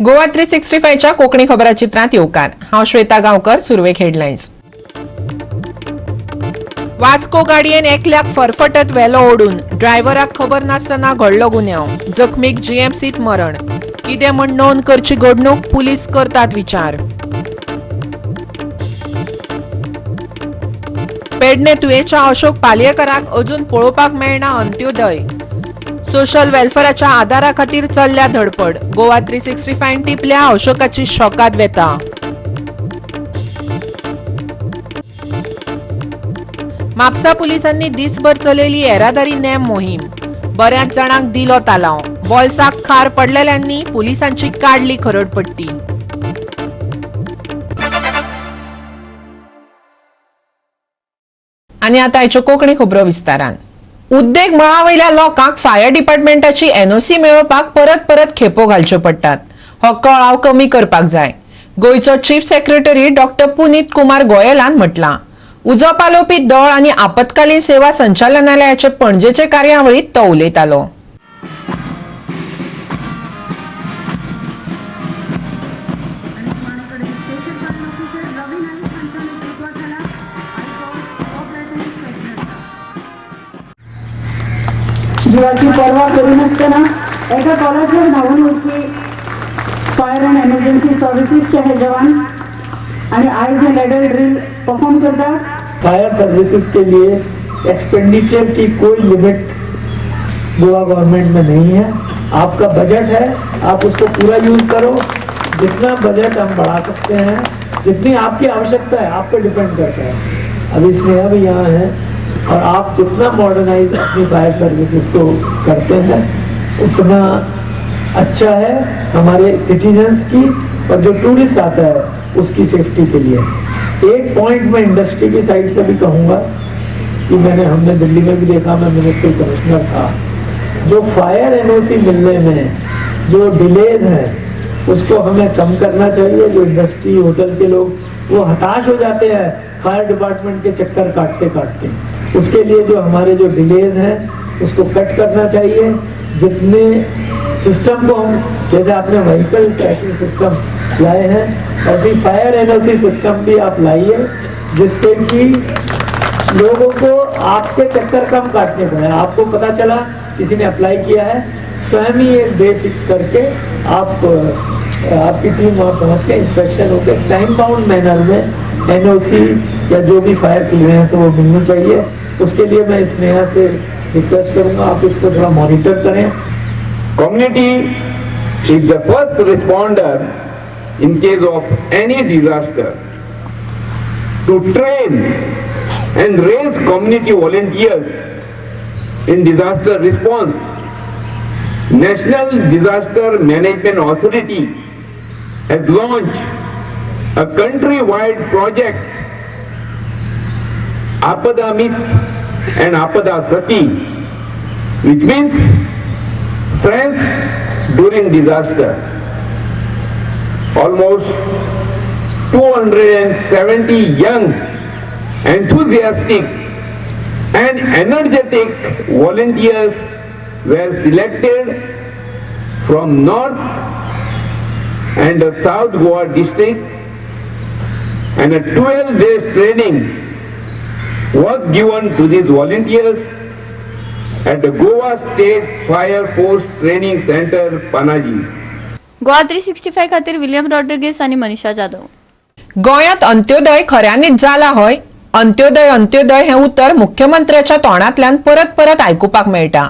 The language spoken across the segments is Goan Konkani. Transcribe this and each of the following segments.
गोवा 365 च्या कोकणी खबराचित्रांत येवकार. हांव श्वेता गांवकर. सुरवेक हेडलायन्स. वास्को गाडयेन एकल्याक फरफटत व्हेलो ओडून. ड्रायव्हराक खबर नासतना घडलो गुन्यांव. जखमीक जीएमसीत मरण. कितें म्हण नोंद करची घडणूक, पुलीस करतात विचार. पेडणे तुयेच्या अशोक पालयेकराक अजून पळोवपाक मेळना अंत्योदय. सोशल वेल्फेराच्या आदारा खातीर चल्ल्या धडपड. गोवा 365 टिपल्या अशोकाची शोकाद वेता. म्हापसा पुलिसांनी दिसभर चलयली येरादारी नेम मोहीम. बऱ्याच जाणांक दिलो तालांव. बोल्साक खार पडलेल्यांनी पुलिसांची काडली खरडपट्टी. आनी आतां आयच्यो कोंकणी खबरो विस्तारान. उद्देग मळा वयल्या लोकांक फायर डिपार्टमेंटाची एनओसी मेळोवपाक परत परत खेपो घालच्यो पडटात. हो कळाव कमी करपाक जाय, गोंयचो chief secretary doctor Puneet Kumar गोयलान म्हटलां. उजो पालोवपी दळ आनी आपत्कालीन सेवा संचालनालयाचे पणजेचे कार्यावळीत तो उलयतालो. आणि special fire officer Ravi Naik हांच्या नेतृत्वाखाला आयकॉन ऑपरेशन जिवाची पर्वा करिनासतना एका कॉलाचेर धांवून वचपी फायर अँड एमर्जन्सी सर्विसीसचे हे जवान आणि आयज हे लॅडर ड्रील परफॉर्म करतात. फायर सर्विसेज के लिए एक्सपेंडिचर की कोई लिमिट गोवा गवर्नमेंट में नहीं है. आपका बजट है, आप उसको पूरा यूज करो. जितना बजट हम बढ़ा सकते हैं, जितनी आपकी आवश्यकता है, आप पे डिपेंड करता है. अभी स्नेहा भी यहाँ है और आप जितना मॉडर्नाइज अपनी फायर सर्विसेज को करते हैं, उतना अच्छा है हमारे सिटीजन्स की और जो टूरिस्ट आता है, उसकी सेफ्टी के लिए. एक पॉइंट मैं इंडस्ट्री की साइड से भी कहूँगा कि मैंने हमने दिल्ली में भी देखा, मैं म्यूनिसिपल कमिश्नर था, जो फायर एनओसी मिलने में जो डिलेज हैं, उसको हमें कम करना चाहिए. जो इंडस्ट्री, होटल के लोग, वो हताश हो जाते हैं फायर डिपार्टमेंट के चक्कर काटते काटते. उसके लिए जो हमारे जो डिलेज हैं, उसको कट करना चाहिए. जितने सिस्टम को हम, जैसे आपने व्हीकल ट्रैकिंग सिस्टम लाए हैं, ऐसी फायर एनओसी सिस्टम भी आप लाइए, जिससे कि लोगों को आपके चक्कर कम काटने पड़े. आपको पता चला किसी ने अप्लाई किया है, स्वयं ही एक डे फिक्स करके आप आपकी टीम वहाँ पहुँच के इंस्पेक्शन होकर टाइम बाउंड मैनर में एनओसी या जो भी फायर क्लियरेंस है, वो मिलनी चाहिए. उसके लिए मैं स्नेहा से रिक्वेस्ट करूँगा, आप इसको थोड़ा मॉनिटर करें. Community is the first responder in case of any disaster. To train and raise community volunteers in disaster response, National Disaster Management Authority has launched a countrywide project, Apada Mitra and Apada Sakhi, which means friends during disaster. Almost 270 young, enthusiastic and energetic volunteers were selected from North and the South Goa district and a 12-day training was given to these volunteers at the Goa State Fire Force Training Center, Panaji. Goa 365 खातीर विलियम रॉड्रिगेस आनी मनीषा जाधव. गोंयांत अंत्योदय खऱ्यांनीच जाला हय? अंत्योदय, अंत्योदय हें उतर मुख्यमंत्र्याच्या तोंडांतल्यान परत परत आयकुपाक मेळटा,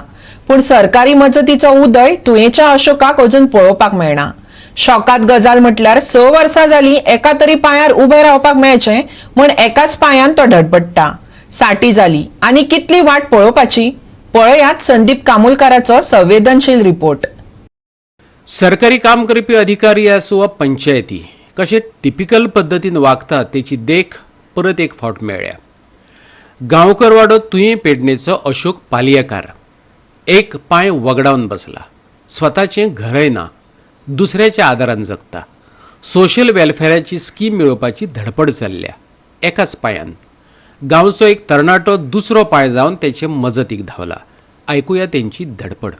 पूण सरकारी मजतीचो उदय तुयेंच्या अशोकाक अजून पळोवपाक मेळना. शॉकाद गजाल म्हटल्यार 6 वर्सां जाली, एका तरी पांयार उबें रावपाक मेळचें म्हण एकाच पांयान तो धडपडटा. साठी जाली, आनी कितली वाट पळोवपाची? पळयात संदीप कामुलकाराचो संवेदनशील रिपोर्ट. सरकारी काम करपी अधिकारी आसूं वा पंचायती, कशे टिपिकल पद्दतीन वागतात तेची देख परत एक फावट मेळ्ळ्या. गांवकरवाडो, तुयें पेडणेचो अशोक पालयेकार एक पांय वगडावन बसला. स्वताचें घरय ना, दुसऱ्याच्या आदारान जगता. सोशल वेलफेराची स्कीम मेळोवपाची धडपड चल्ल्या एकाच पांयान. गांवचो एक तरणाटो दुसरो पांय जावन तेचे मजतीक धांवला. आयकुया तेंची धडपड.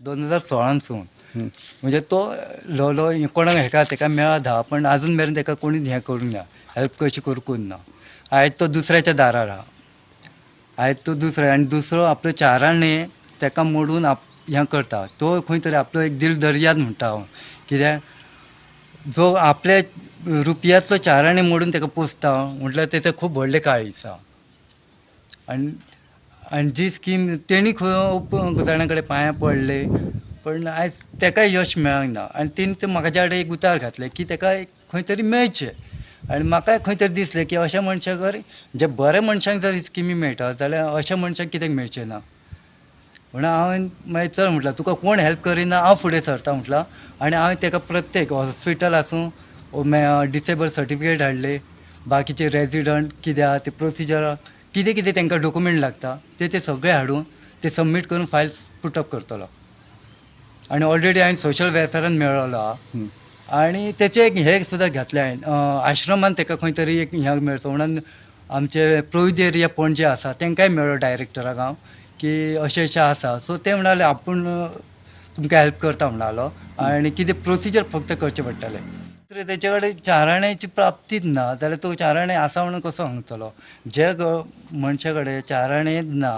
2016 सून म्हणजे तो ल्हव ल्हव कोणाक हेका तेका मेळ्ळा 10, पण आजून मेरेन तेका कोणी हें करूंक ना, हेल्प कशी करूंक ना. आयज तो दुसऱ्याच्या दारार आहा, आयज तो दुसरो आनी दुसरो आपलो चाराणे तेका मोडून आप हें करता. तो खंय तरी आपलो एक दिल दर्याद म्हणटा हांव, कित्याक जो आपल्या रुपयांतलो चाराणे मोडून तेका पोसता म्हटल्यार तेचें खूब व्हडलें काळीज आसा. आनी आनी जी स्कीम तेणी खूब जाणां कडेन पांयां पडले, पण आयज तेकाय यश मेळोंक ना. आनी तेणी तें म्हाज्या कडेन एक उतार घातलें की तेका एक खंय तरी मेळचें. आनी म्हाकाय खंय तरी दिसलें की अशा मनशाक जे बऱ्या मनशांक जर स्किमी मेळटा जाल्यार अशा मनशाक कित्याक मेळचें ना. म्हणून हांवें मागीर चल म्हटलां, तुका कोण हेल्प करिना हांव फुडें सरता म्हटलां. आनी हांवें तेका प्रत्येक हॉस्पिटल आसूं, डिसेबल सर्टिफिकेट हाडले, बाकीचे रेजिडंट कितें आहा ते प्रोसिजर कितें कितें तांकां डॉक्युमेंट लागता ते ते सगळे हाडून ते सबमीट करून फायल्स पुटअप करतलो. आनी ऑलरेडी हांवें सोशल वेलफेरान मेळ्ळो आहा. आनी तेचें एक हें सुद्दां घातलें हांवें, आश्रमान तेका खंय तरी एक हें मेळचो म्हणून आमचे प्रोविद एरिया पणजे आसा तांकांय मेळ्ळो डायरेक्टराक हांव की अशें अशें आसा. सो ते म्हणाले आपूण तुमकां हेल्प करता म्हणालो, आनी कितें प्रोसिजर फक्त करचें पडटलें. दुसरें तेचे कडेन चाराण्याची प्राप्तीच ना जाल्यार तो चाराणे आसा म्हणून कसो सांगतलो. जे मनशा कडेन चाराणे ना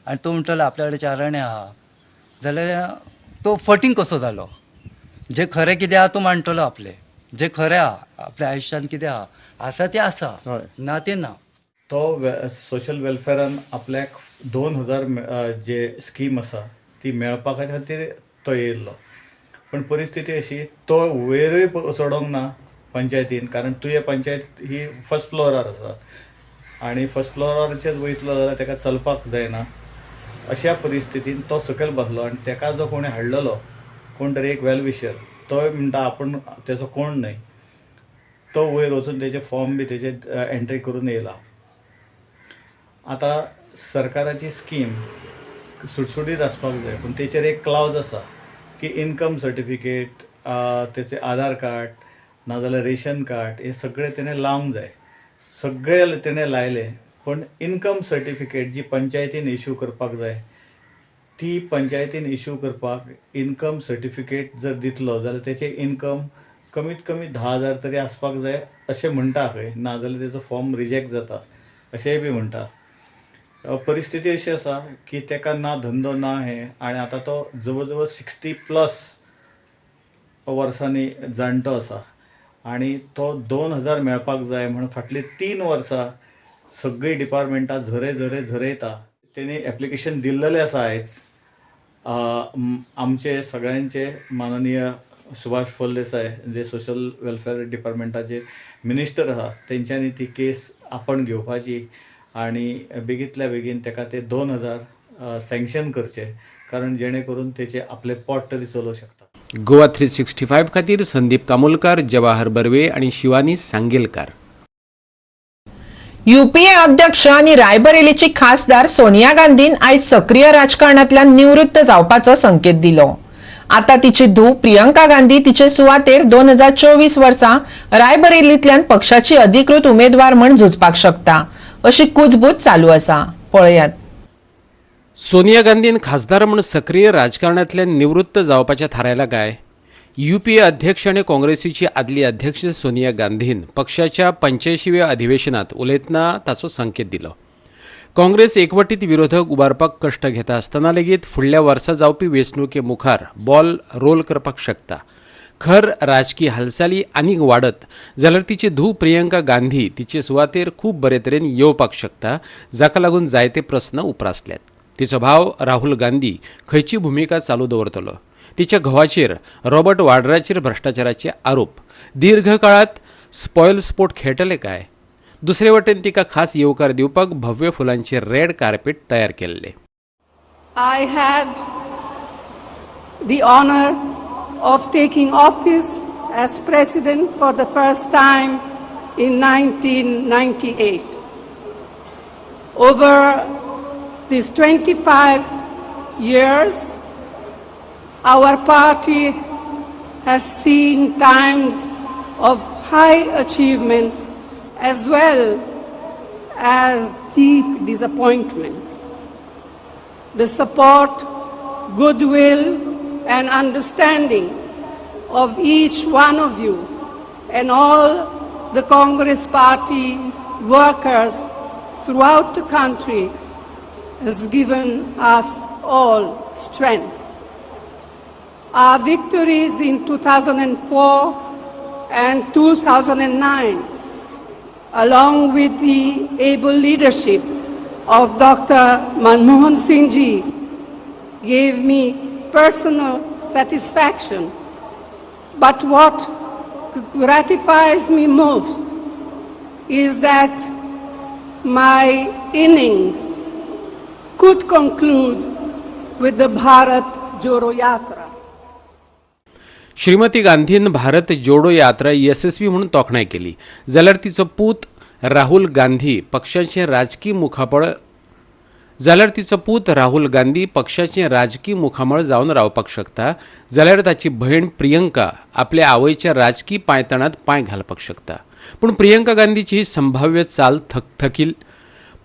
आनी तो म्हणटलो आपल्या कडेन चाराणे आहा जाल्यार तो फटींग कसो जालो. जे खरें कितें आहा तो मांडटलो आपलें, जे खरें आहा आपल्या आयुश्यांत कितें आहा आसा तें आसा, ना तें ना. तो सोशल वेलफेरान आपल्याक 2000 जे स्कीम आसा ती मेळपा खातीर तो येयल्लो, पण परिस्थिती अशी तो वयरूय चडोंक ना पंचायतीन, कारण तुयें पंचायत ही फर्स्ट फ्लोरार आसा आनी फर्स्ट फ्लोराचेर वयतलो जाल्यार ताका चलपाक जायना. अशा परिस्थितीन तो सकयल बसलो आनी ताका जो कोणी हाडलेलो कोण तरी एक वेल विशर, तोय म्हणटा आपूण तेजो कोण न्हय, तो वयर वचून तेजे फॉर्म बी तेजे एंट्री करून येयला. आतां सरकाराची स्कीम सुटसुटीत आसपाक जाय, पूण तेचेर एक क्लावज आसा की इनकम सर्टिफिकेट, तेचें आधार कार्ड नाजाल्यार रेशन कार्ड हे सगळें तेणें लावंक जाय. सगळें तेणें लायलें, पूण इनकम सर्टिफिकेट जी पंचायतीन इशू करपाक जाय ती पंचायतीन इशू करपाक इनकम सर्टिफिकेट जर दितलो जाल्यार तेचें इनकम कमीत कमी 10,000 तरी आसपाक जाय अशें म्हणटा खंय, नाजाल्यार तेचो फॉर्म रिजेक्ट जाता अशेंय बी म्हणटा. परिस्थिती अशी आसा की तेका ना धंदो ना हें, आनी आतां तो जवळ जवळ 60+ वर्सांनी जाणटो आसा आनी तो 2000 मेळपाक जाय म्हणून फाटलीं 3 वर्सां सगळीं डिपार्टमेंटां झरे झरे झरयता. तेणी एप्लिकेशन दिल्लेलें आसा आयज आमचे सगळ्यांचे माननीय सुभाष फळदेसाय जे सोशल वेलफेअर डिपार्टमेंटाचे मिनिस्टर आसा तेंच्यांनी ती केस आपण घेवपाची आनी बेगींतल्या बेगीन तेका ते 2000 सँक्शन करचे, कारण जेणे करून तेचे आपले पोट तरी चलोवंक शकता. गोवा 365 खातीर संदीप कामोलकार, जवाहर बर्वे आणि शिवानी सांगेलकार. युपीए अध्यक्ष आणि रायबरेलीची खासदार सोनिया गांधीन आयज सक्रीय राजकारणांतल्यान निवृत्त जावपाचो संकेत दिलो. आता तिची धूव प्रियंका गांधी तिचे सुवातेर 2024 वर्सा रायबरेलींतल्यान पक्षाची अधिकृत उमेदवार म्हण झुजपाक शकता अशी कुजबूज चालू आसा. पळयात. सोनिया गांधीन खासदार म्हूण सक्रीय राजकारणांतल्यान निवृत्त जावपाचें थारायलां काय? युपीए अध्यक्ष आनी काँग्रेसीची आदली अध्यक्ष सोनिया गांधीन पक्षाच्या 85व्या अधिवेशनात उलयतना ताचो संकेत दिलो. काँग्रेस एकवटीत विरोधक उबारपाक कश्ट घेता आसतना लेगीत फुडल्या वर्सा जावपी वेंचणुके मुखार बॉल रोल करपाक शकता. खर राजकी हालचाली आनीक वाडत जाल्यार तिची धूव प्रियंका गांधी तिचे सुवातेर खूब बरे तरेन येवपाक शकता, जाका लागून जायते प्रस्न उप्रासल्यात. तिचो भाव राहुल गांधी खंयची भुमिका चालू दवरतलो? तिच्या घोवाचेर रॉबर्ट वाड्राचेर भ्रश्टाचाराचे आरोप, दीर्घकाळात स्पॉयल स्पोर्ट खेळटले काय? दुसरे वटेन तिका खास येवकार दिवपाक भव्य फुलांचे रेड कार्पेट तयार केल्ले. I had the honor of taking office as president for the first time in 1998. Over these 25 years, our party has seen times of high achievement as well as deep disappointment. The support, goodwill, and understanding of each one of you and all the Congress Party workers throughout the country has given us all strength. Our victories in 2004 and 2009, along with the able leadership of Dr. Manmohan Singh Ji, gave me personal satisfaction. But what gratifies me most is that my innings could conclude with the Bharat Jodo Yatra. Shrimati गांधीन भारत जोडो यात्रा येसस्वी म्हणून तोखणाय केली जाल्यार तिचो पूत राहुल गांधी पक्षाचें राजकी मुखामळ जाल्यार तिचो पूत राहुल गांधी पक्षाचें राजकी मुखामळ जावन रावपाक शकता, जाल्यार ताची भयण प्रियंका आपल्या आवयच्या राजकी पांयतणांत पांय घालपाक शकता. पूण प्रियंका गांधीची ही संभाव्य चाल थकील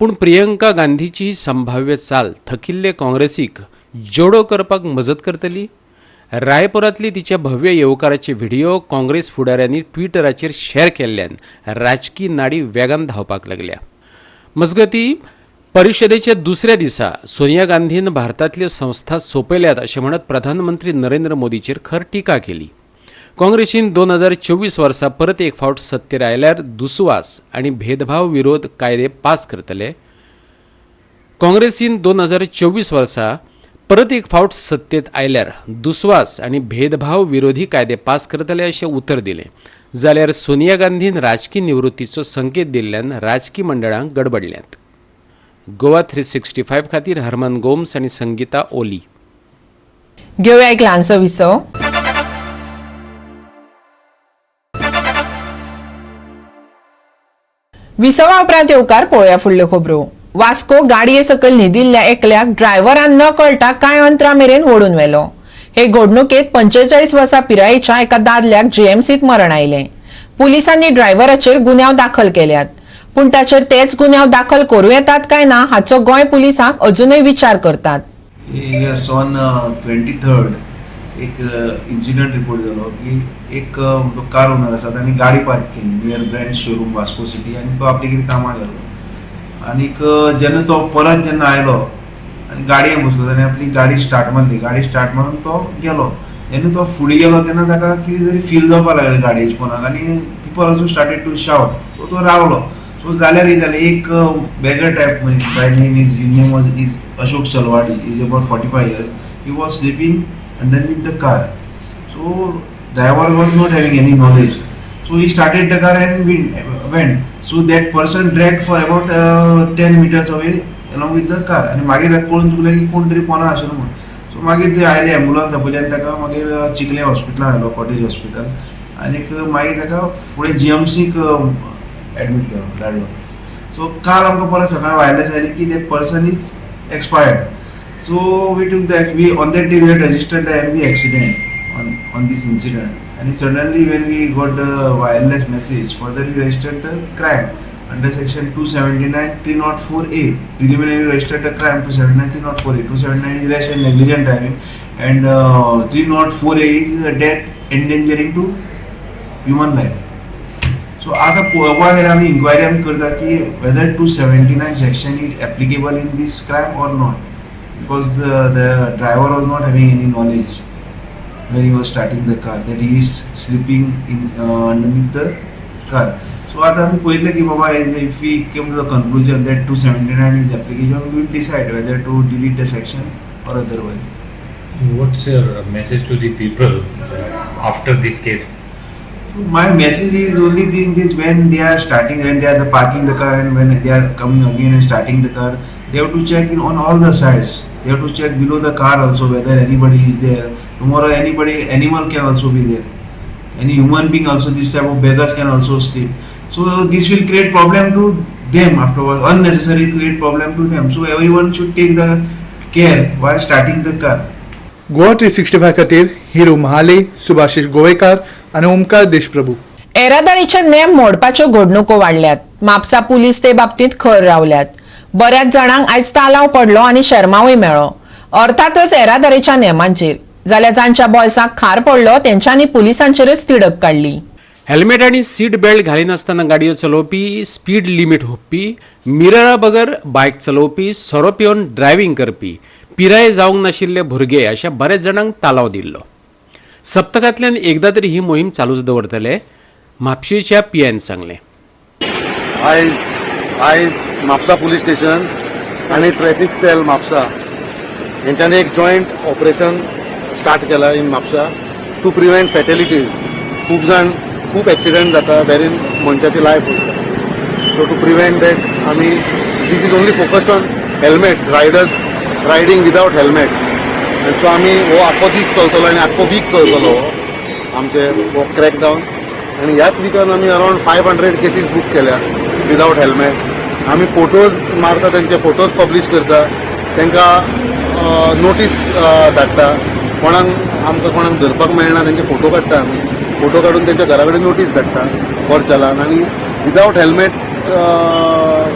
पूण प्रियंका गांधीची ही संभाव्य चाल थकिल्ले काँग्रेसीक जोडो करपाक मजत करतली. रायपुरांतली तिच्या भव्य येवकाराचे व्हिडिओ काँग्रेस फुडाऱ्यांनी ट्विटराचेर शेअर केल्ल्यान राजकी नाडी वेगान धांवपाक लागल्या. मजगती परिशदेच्या दुसऱ्या दिसा सोनिया गांधीन भारतांतल्यो संस्था सोंपयल्यात अशें म्हणत प्रधानमंत्री नरेंद्र मोदीचेर खर टिका केली. काँग्रेसीन 2024 वर्सा परत एक फावट सत्तेर आयल्यार दुस्वास आनी भेदभाव विरोध कायदे पास करतले. काँग्रेसीन 2024 वर्सा परत एक फावट सत्तेत आयल्यार दुस्वास आनी भेदभाव विरोधी कायदे पास करतले अशें उतर दिलें, जाल्यार सोनिया गांधीन राजकी निवृत्तीचो संकेत दिल्ल्यान राजकी मंडळां गडबडल्यांत. गोवा 365 खातीर हरमन गोम्स आनी संगीता ओली. घेवया एक ल्हानसो विसव. विसवा उपरांत येवकार पळोवया फुडल्यो खबरो. वास्को गाडये सकयल न्हिदिल्ल्या एकल्याक ड्रायव्हरान न कळटा कांय अंतरा मेरेन ओडून व्हेलो. हे घडणुकेत 45 वर्सां पिरायेच्या एका दादल्याक जीएमसीत मरण आयलें. पुलिसांनी ड्रायव्हराचेर गुन्यांव दाखल केल्यात, पूण ताचेर तेच गुन्यांव दाखल करूं येतात काय ना हाचो गोंय पुलिसांक अजुनूय विचार करतात. येस, ऑन 23rd एक इन्सिडंट रिपोर्ट जालो की एक कार ओनर आसा ताणी गाडी पार्क केली near brand showroom Vasco city आनी तो आपली कितें कामाक गेलो आनीक जेन्ना तो परत जेन्ना आयलो आनी गाडयेन बसलो ताणें आपली गाडी स्टार्ट मारली. गाडी स्टार्ट मारून तो गेलो. जेन्ना तो फुडें गेलो तेन्ना ताका कितें तरी फील जावपाक लागलें गाडयेच्या पोनाक आनी people also started to shout. So तो रावलो. सो जाल्यार कितें जालें, एक बेगर टायप मनीस by name is name was is Ashok Chalwadi, is about 45 years, he was sleeping underneath the car. So driver was not having any knowledge. So he started the car and went. So that person dragged for about 10 meters away along with the car. आनी मागीर ताका कळून चुकलें की कोण तरी पोना आशिल्लो म्हूण. सो मागीर ते आयले एम्बुलन्स आपयली आनी ताका मागीर चिखले हॉस्पिटलान हाडलो, कॉटेज हॉस्पिटल. आनीक मागीर ताका फुडें जीएमसीक एडमीट केलो, धाडलो. सो काल आमकां परत सकाळी वायरलेस आयली की that person is expired. So we took that, we on that day we had registered the MV accident on this incident, and suddenly when we got the wireless message, further we registered the crime under section 279 304A. Preliminary registered the crime 279 304A. 279 is rash and negligent driving, and 304A is death endangering to human life. So आता पळोवपाक गेल्यार आमी इन्क्वायरी आमी करता की whether 279 section is applicable in this crime or not, because the driver was not having any knowledge when he was starting the car that he is sleeping in underneath the car. So आता आमी पळयतले की बाबा if we came to the conclusion that 279 is applicable, we will decide whether to delete the section or otherwise. What's your message to the people after this case? So my message is only thing is when they are starting, when they are the parking the car and when they are coming again and starting the car, they have to check in on all the sides. They have to check below the car also whether anybody is there. Tomorrow anybody, animal can also be there. Any human being also, this type of beggars can also sleep. So this will create problem to them afterwards, unnecessary create problem to them. So everyone should take the care while starting the car. Goa 365 खातीर हिरू महाले, सुभाषिश गोवेकार आनी ओमकार देशप्रभू. येरादारीचे नेम मोडपाच्यो घडणुको वाडल्यात. म्हापसा पुलीस ते बाबतींत खर रावल्यात. बऱ्याच जाणांक आयज तालाव पडलो आनी शर्मावूय मेळ्ळो, अर्थातच येरादारीच्या नेमांचेर. जाल्यार जांच्या बॉल्साक खार पडलो तेंच्यांनी पुलिसांचेरच तिडक काडली. हेल्मेट आनी सीट बेल्ट घालिनासतना गाडयो चलोवपी, स्पीड लिमीट हुपपी, मिररा बगर बायक चलोवपी, सोरो पिवन ड्रायव्हिंग करपी, पिराय जावंक नाशिल्ले भुरगे अशा बऱ्याच जाणांक तालाव दिल्लो. सप्तकांतल्यान एकदा तरी ही मोहीम चालूच दवरतले, म्हापशेच्या पीआयन सांगलें. आयज आयज म्हापसा पुलीस स्टेशन आनी ट्रॅफिक सेल म्हापसा हेंच्यांनी एक जॉयंट ऑपरेशन स्टार्ट केला in Mapusa to prevent fatalities. खूब जाण खूब एक्सिडंट जाता वेरीन मनशाची लायफ वयता. सो टू प्रिव्हेंट that आमी this is only focused on helmet riders riding without helmet. आनी सो आमी हो आख्खो दीस चलतलो आनी आख्खो वीक चलतलो हो आमचे हो क्रॅकडावन. आनी ह्याच विकान आमी अरावंड 500 केसीस बूक केल्या विदावट हेल्मेट. आमी फोटोज मारता, तेंचे फोटोज पब्लीश करता, तांकां नोटीस धाडटा. कोणाक आमकां कोणाक धरपाक मेळना तेंचे फोटो काडटा, आमी फोटो काडून तेंच्या घरा कडेन नोटीस धाडटा फॉर चलान. आनी विदावट हेल्मेट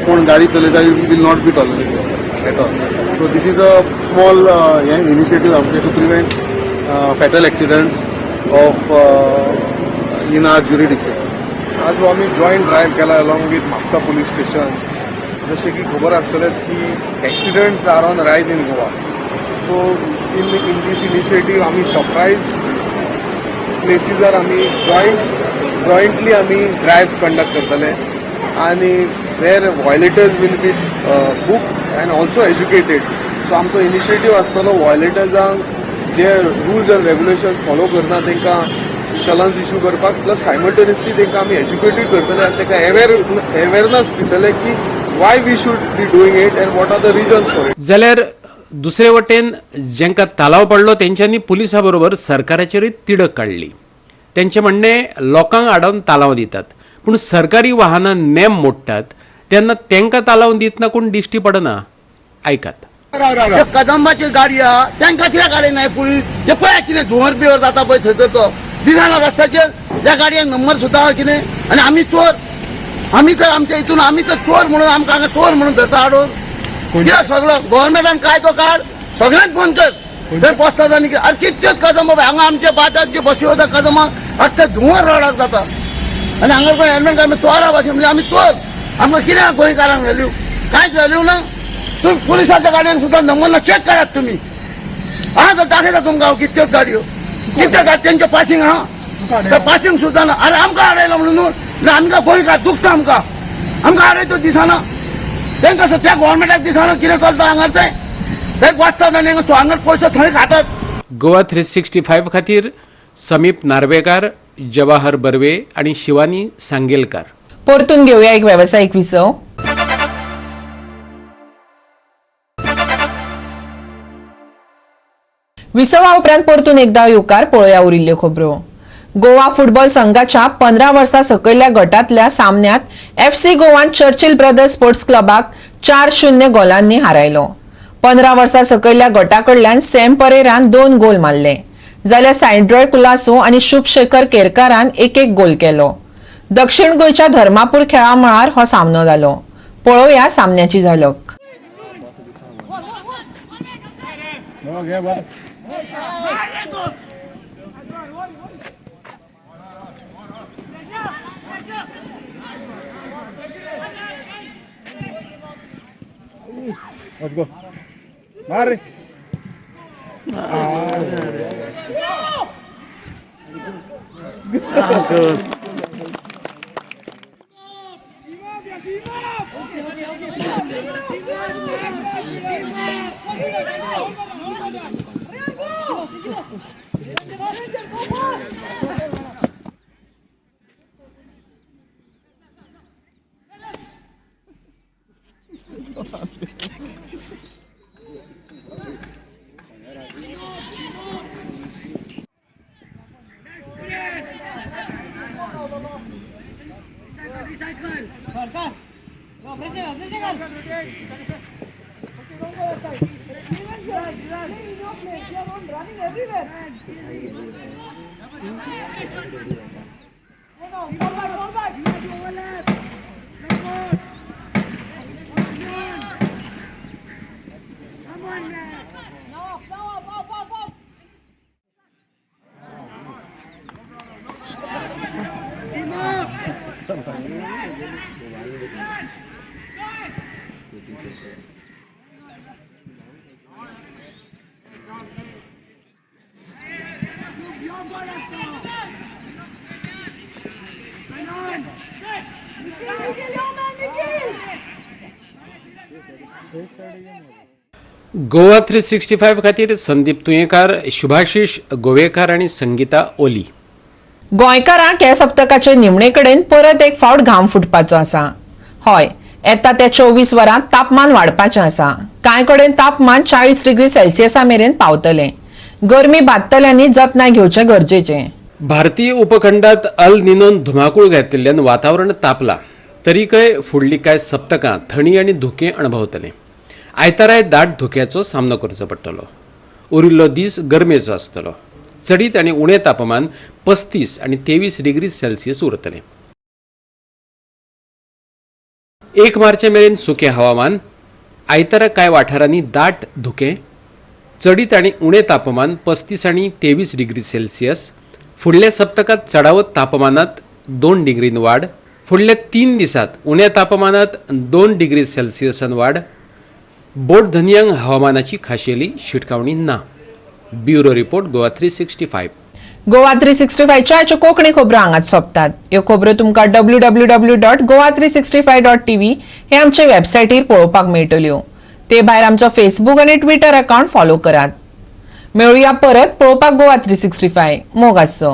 कोण गाडी चलयता will not be tolerated at all. So this is a small हें इनिशिएटीव आमचें to prevent fatal accidents of in our jurisdiction. आज आमी जॉयंट ड्रायव्ह केला along with Mapusa police station. जशें की खबर आसतलें की accidents are on rise in Goa. So in this initiative आमी सरप्रायज प्लेसीजार आमी जॉयंटली आमी ड्रायव्ह कंडक्ट करतले आनी where violators will be booked and also educated. So आमचो इनिशिएटीव आसतलो व्हायलेटर्सांक जे रुल्स एंड रेगुलेशन्स फॉलो करना तांकां चलन्स इशू करपाक, प्लस सायमल्टेनियसली तांकां आमी एज्युकेटूय करतले आनी तांकां अवेरनस दितले की why we should be doing it and what are the reasons for it. जाल्यार दुसरे वटेन जांकां तालाव पडलो तेंच्यांनी पुलिसां बरोबर सरकाराचेरूय तिडक काडली. तेंचें म्हणणें लोकांक आडावन तालाव दितात, पूण सरकारी वाहनां नेम मोडटात तेन्ना तांकां तालाव दितना कोण दिश्टी पडना. आयकात. कदंबाची गाडी आहा तांकां कित्याक काडय पुलीस? हे पळय कितें धुंवर बिवर जाता पळय थंयसर, तो दिसना रस्त्याचेर त्या गाडयेक नंबर सुद्दां आहा कितें. आनी आमी चोर, आमी तर आमच्या हितून आमी तर चोर म्हणून आमकां हांगा चोर म्हणून धरता हाडून. कित्याक सगळो गव्हर्मेंटान कायदो काड, सगळ्यांक बंद कर थंय बसतात. आनी अरे कितक्योच कदंबा हांगा आमच्या बाजारात जी बसी वता कदंबा अख्खे धुंवर रोडाक जाता आनी हांगा कोण हेल्मेट घालून चोरा भाशेन म्हणजे आमी चोर. आमकां कितें गोंयकारांक व्हॅल्यू कांयच व्हॅल्यू ना. तुम्ही पुलिसाच्या गाडयेन सुद्दां नंबर ना, चेक करात तुमी. हा तर दाखयता तुमकां हांव कितक्योच गाडयो, कितक्यो गाडी तेंचे पासिंग आहा, पासिंग सुद्दां ना. अरे आमकां आडयलो म्हणून न्हू, आमकां गोंयकार दुखता, आमकां आमकां आडयतो दिसना तांकां. त्या गव्हर्मेंटाक दिसना कितें चलता हांगा तें, थंय वचतात आनी हांगा पयसो थंय खातात. गोवा 365 खातीर समीप नार्वेकार, जवाहर बर्वे आणि शिवानी सांगेलकार. परतून घेऊया एक वेवसायीक विसव. विसवा उपरांत परतून एकदा येवकार पळोवया उरिल्ल्यो खबरो. गोवा फुटबॉल संघाच्या 15 वर्सां सकयल्या गटांतल्या सामन्यात एफसी गोवान चर्चिल ब्रदर्स स्पोर्ट्स क्लबाक 4-0 गोलांनी हारायलो. 15 वर्सां सकयल्या गटा कडल्यान सॅम परेरान 2 गोल मारले, जाल्यार सायड्रॉय कुलासो आनी शुभशेखर केरकारान 1-1 गोल केलो. दक्षिण गोंयच्या धर्मापूर खेळा मळार हो सामनो जालो. पळोवया सामन्याची झलक. Let's go. Mari. Good. Goa 365 खातीर संदीप तुयेंकार, शुभाशीष गोवेकार आनी संगीता ओली. गोंयकारांक ह्या सप्तकाचे निमणे कडेन परत एक फावट घाम फुटपाचो आसा. हय, येता त्या 24 वरांत तापमान वाडपाचें आसा. कांय कडेन तापमान 40 डिग्री सेल्सियसा मेरेन पावतलें. गरमी बादतल्यांनी जतनाय घेवचें गरजेचें. भारतीय उपखंडात अल निनोन धुमाकूळ घातिल्ल्यान वातावरण तापला तरीकय फुडली कांय सप्तकां थंडी आनी धुकें अणभवतलें. आयताराय दाट धुक्याचो सामनो करचो पडटलो. उरिल्लो दीस गरमेचो आसतलो. चडीत आनी उणें तापमान 35 आनी 23 डिग्री सेल्सियस उरतलें. 1 मार्चा मेरेन सुकें हवामान. आयतारा कांय वाठारांनी दाट धुकें. चडीत आनी उणें तापमान 35 आनी 23 डिग्री सेल्सियस. फुडल्या सप्तकांत चडावत तापमानांत 2 डिग्रीन वाड. फुडल्या 3 दिसांत उण्या तापमानांत 2 डिग्री सेल्सियसान वाड. बोट धनयांक हवामानाची खाशेली शिटकावणी ना. Bureau report, Goa 365. Goa 365च्यो आयच्यो कोंकणी खबरो हांगाच सोंपतात. ह्यो खबरो तुमकां www.goa365.tv हे आमचे वेबसायटीर पळोवपाक मेळटल्यो. ते भायर आमचो फेसबूक आनी ट्विटर अकावंट फॉलो करात. मेळुया परत पळोवपाक गोवा 365. मोग आसचो.